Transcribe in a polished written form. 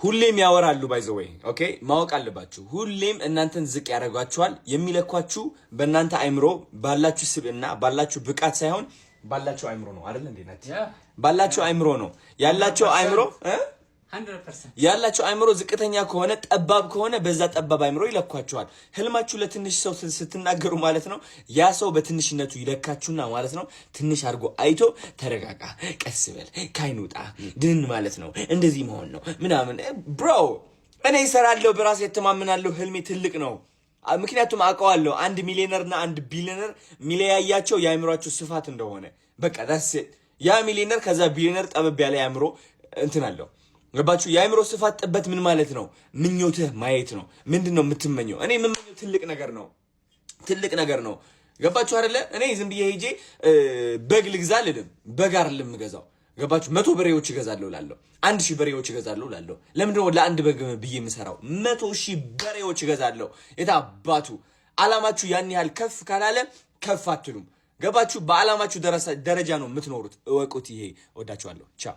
ሁሌም ያወራሉ። By the way, okay፣ ማወቅ አለባችሁ። ሁሌም እናንተን ዝቅ ያደርጓችኋል። የሚለኳችሁ በእናንተ አይምሮ፣ ባላችሁ ስብዕና፣ ባላችሁ ብቃት ሳይሆን ባላችሁ አይምሮ ነው። አይደል እንዴ ናቲ? ባላችሁ አይምሮ ነው ያላቸው አይምሮ እ 100%። ያላቸው አይምሮ ዝቅተኛ ከሆነ፣ ጠባብ ከሆነ፣ በዛ ጠባብ አይምሮ ይለኳችኋል። ህልማችሁ ለትንሽ ሰው ስትናገሩ ማለት ነው፣ ያ ሰው በትንሽነቱ ይለካችሁና ማለት ነው፣ ትንሽ አድርጎ አይቶ ተረጋጋ፣ ቀስ በል፣ ካይን ውጣ፣ ድንን ማለት ነው፣ እንደዚህ መሆን ነው ምናምን። Bro፣ እኔ እሰራለሁ፣ በራሴ እተማመናለሁ። ህልሜ ትልቅ ነው። ምክንያቱም አውቀዋለሁ አንድ ሚሊዮነር እና አንድ ቢሊዮነር የሚለያያቸው የአእምሯቸው ስፋት እንደሆነ። በቃ that's it። ያ ሚሊዮነር ከዛ ቢሊዮነር ጠበብ ያለ የአእምሮ እንትን አለው። ገባችሁ? የአእምሮ ስፋት ጥበት ምን ማለት ነው? ምኞትህ ማየት ነው። ምንድን ነው የምትመኘው? እኔ የምመኘው ትልቅ ነገር ነው። ትልቅ ነገር ነው። ገባችሁ አይደለ? እኔ ዝም ብዬ ሄጄ በግ ልግዛ አልልም። በግ አይደለም የምገዛው። ገባችሁ? 100 በሬዎች እገዛለሁ እላለሁ። 1000 በሬዎች እገዛለሁ እላለሁ። ለምንድን ነው ለአንድ በግ ብዬ የምሰራው? 100,000 በሬዎች እገዛለሁ። የታባቱ አላማችሁ ያን ያህል ከፍ ካላለ ከፍ አትሉም። ገባችሁ? በአላማችሁ ደረጃ ነው የምትኖሩት። እወቁት። ይሄ ወዳችኋለሁ። ቻው።